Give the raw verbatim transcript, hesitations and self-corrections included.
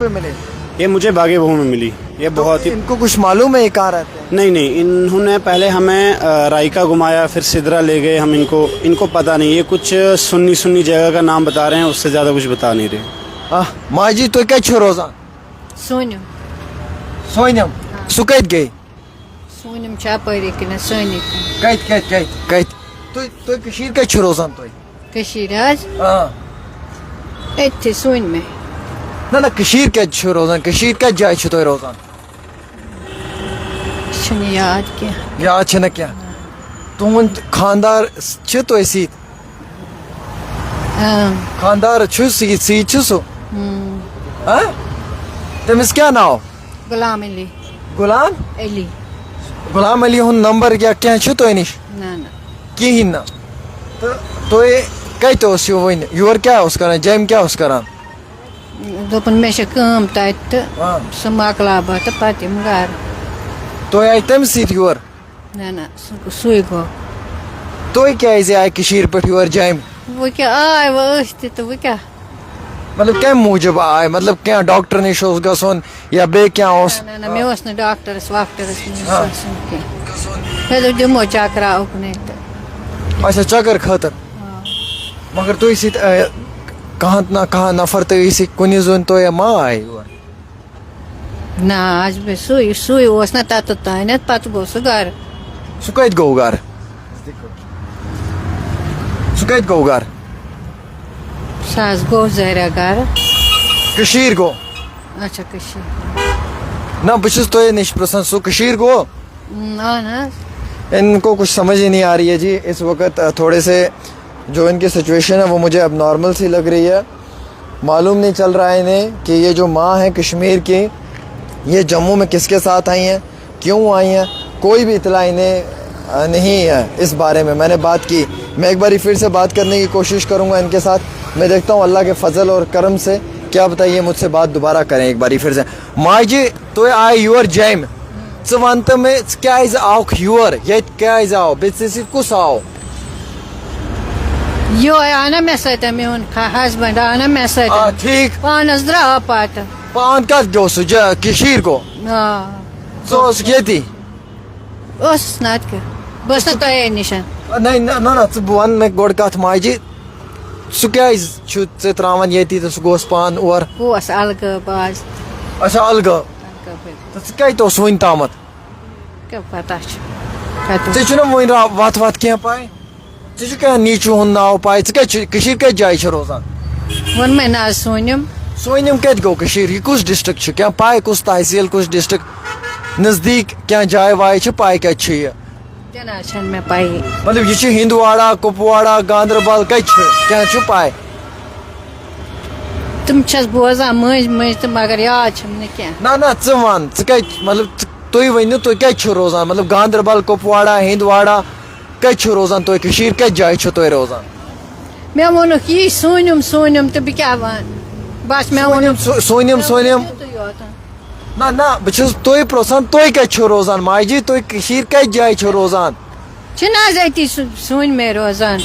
पे मिले? ये मुझे बागे बहू में मिली। ये तो बहुत ही इनको कुछ मालूम है, ये कहाँ रहते हैं? नहीं, नहीं, इन्होंने पहले हमें, अ, रायका घुमाया, फिर सिदरा ले गए हम इनको। इनको पता नहीं, ये कुछ सुन्नी सुन्नी जगह का नाम बता रहे हैं, उससे ज़्यादा कुछ बता नहीं रहे। آ، ماجی، تُہۍ کَتہِ چھِو روزان؟ سونِم۔ سونِم؟ آ۔ سُہ کَتہِ گٔے؟ سونِم چھِ اَپٲری کِنۍ، سٲنی کِنۍ۔ کَتہِ، کَتہِ، کَتہِ، کَتہِ؟ تُہۍ، تُہۍ کٔشیٖرِ کَتہِ چھِو روزان تُہۍ؟ کٔشیٖرِ حظ؟ آ۔ أتھی سونمے۔ نہ، نہ، کٔشیٖرِ کَتہِ چھِو روزان؟ کٔشیٖرِ کَتہِ جایہِ چھِو تُہۍ روزان؟ چھُنہٕ یاد کینٛہہ۔ یاد چھِنہٕ کینٛہہ؟ تُہُنٛد خانٛدار چھِ تۄہہِ سۭتۍ؟ اۭں۔ خانٛدار چھُ سۭتۍ، سۭتۍ چھُ سُہ؟ اۭں۔ ہاں؟ تٔمِس کیٛاہ ناو؟ غلام علی۔ غلام؟ علی۔ غلام علی ہُنٛد نمبر یا کینٛہہ چھُ تۄہہِ نِش؟ نہ، نہ۔ کِہیٖنۍ نہٕ۔ تہٕ تُہۍ کَتہِ اوس یہِ وۄنۍ؟ یورٕ کیٛاہ اوس کران؟ جیٚمہِ کیٛاہ اوس کران؟ دوٚپُن، مےٚ چھےٚ کٲم تَتہِ تہٕ آ۔ سُہ مۄکلاو بہٕ تہٕ پَتہٕ یِمہٕ گَرٕ۔ تُہۍ آیہِ تَمہِ سۭتۍ یور؟ نہ، نہ، سُہ، سُے گوٚو۔ تُہۍ کیٛازِ آیہِ کٔشیٖرِ پٮ۪ٹھ یور جیٚمہِ؟ وۄنۍ کیٛاہ آے وۄنۍ أسۍ تہِ تہٕ وۄنۍ کیٛاہ؟ مطلب، کَمہِ موٗجوٗب آے؟ مطلب، کینٛہہ ڈاکٹر نِش اوس گژھُن یا بیٚیہِ کینٛہہ اوس؟ نہ، نہ، نہ، مےٚ اوس نہٕ ڈاکٹرَس واکٹرَس نِش ہاں۔ گژھُن کینٛہہ۔ مےٚ دوٚپ، دِمو چکرا اُکنُے تہٕ۔ اچھا، چکر خٲطرٕ؟ آ۔ مگر تُہۍ سۭتۍ، اے، کانٛہہ نہ کانٛہہ نفر تہٕ أسۍ کُنہِ زوٚن تُہۍ ما آے یور؟ نہ، آز بہٕ سُے، سُے اوس نہ تَتھ تانٮ۪تھ، پَتہٕ گوٚو سُہ گَرٕ۔ سُہ کَتہِ گوٚو گَرٕ؟ سُہ کَتہِ گوٚو گَرٕ؟ سُہ حظ گوٚو زہریا گَرٕ۔ کٔشیٖرِ گوٚو؟ اچھا، کٔشیٖرِ۔ نہ، بہٕ چھُس تۄہہِ نِش پرٛژھان، سُہ کٔشیٖرِ گوٚو؟ اہن حظ۔ ان کو کچھ سمجھ ہی نہیں آ رہی ہے جی، اس وقت، آ، تھوڑے سے جو ان کی سچویشن ہے، وہ مجھے اب نارمل سی لگ رہی ہے۔ معلوم نہیں چل رہا ہے انہیں کہ یہ جو ماں ہے کشمیر کی، یہ جموں میں کس کے ساتھ آئی ہیں، کیوں آئی ہیں، کوئی بھی اطلاع انہیں، آ، نہیں ہے اس بارے میں۔ میں نے بات کی، میں ایک بار پھر سے بات کرنے کی کوشش کروں گا ان کے ساتھ۔ میں دیکھتا ہوں اللہ کے فضل اور کرم سے، کیا پتہ یہ مجھ سے بات دوبارہ کریں ایک بار پھر سے۔ ماجی، تُہۍ آیہِ یور جیٚمہِ۔ ژٕ وَن تہٕ مےٚ، ژٕ کیٛازِ آوکھ یور؟ ییٚتہِ کیٛازِ آو؟ بیٚیہِ ژےٚ سۭتۍ کُس آو؟ یہِ آو نہ مےٚ سۭتۍ، میون خ-، ہسبنڈ آو نہ مےٚ سۭتۍ۔ آ، ٹھیٖک۔ پانَس درٛاو پَتہٕ۔ پان کَتھ گوٚو سُہ؟ جا-، کٔشیٖرِ گوٚو؟ آ۔ ژٕ اوسُکھ ییٚتی؟ اوسُس نَتہٕ کیٛاہ۔ بہٕ ٲسٕس نہ تۄہے نِش۔ نہ، نہ، نہ، نہ، ژٕ، بہٕ وَنہٕ مےٚ گۄڈٕ کَتھ ماجہِ۔ سُہ کیٛازِ چھُ ژےٚ ترٛاوان ییٚتی تہٕ سُہ گوٚژھ پانہٕ اور؟ بہٕ اوس الگٲب آز۔ اچھا، الگٲب۔ الگٲبٕے۔ تہٕ ژٕ کَتہِ اوس وُنہِ تامَتھ؟ کیٛاہ پتہ چھُ؟ کَتہِ اوس؟ ژےٚ چھُنہ وُنہِ را-، وَتھ وَتھ کینٛہہ پَے؟ ژےٚ چھُ کانٛہہ نیٚچوٗ ہُنٛد ناو پَے؟ ژٕ کَتہِ چھُ، کٔشیٖرِ کَتہِ جایہِ چھِ روزان؟ ووٚنمَے نہ حظ، سوٗنِم۔ سوٗنِم کَتہِ گوٚو کٔشیٖرِ؟ یہِ کُس ڈِسٹرٛکٹ چھُ؟ کینٛہہ پَے کُس تحصیٖل، کُس ڈِسٹرٛکٹ؟ نزدیٖک کینٛہہ جاے واے چھِ پَے کَتہِ چھُ یہِ؟ تہِ نہ حظ چھَنہٕ مےٚ پَیی۔ مطلب، یہِ چھُ ہِنٛدواڑہ، کُپواڑہ، گاندربل، کَتہِ چھُ؟ کینٛہہ چھُ پَے؟ تِم چھَس بوزان مٔنٛزۍ مٔنٛزۍ تہٕ مگر یاد چھِم نہٕ کینٛہہ۔ نہ، نہ، ژٕ وَن، ژٕ کَتہِ، مطلب، ژٕ، تُہۍ ؤنِو، تُہۍ کَتہِ چھِو روزان؟ مطلب، گاندربل، کُپواڑہ، ہِنٛدواڑہ، کَتہِ چھِو روزان تُہۍ؟ کٔشیٖرِ کَتہِ جایہِ چھِو تُہۍ روزان؟ مےٚ ووٚنُکھ یی سوٗنِم، سوٗنِم تہٕ بہٕ کیٛاہ وَنہٕ؟ بَس مےٚ ووٚنُکھ سوٗنِم، سو-، سوٗنِم، سوٗنِم۔ یُتُے یوت۔ نہ، نہ، بہٕ چھُس تُہۍ پرٛژھان، تُہۍ کَتہِ چھِو روزان؟ ماجی، تُہۍ کٔشیٖرِ کَتہِ جایہِ چھِو روزان؟ چھِنہٕ حظ أتی سُہ، سوٗنمے روزان۔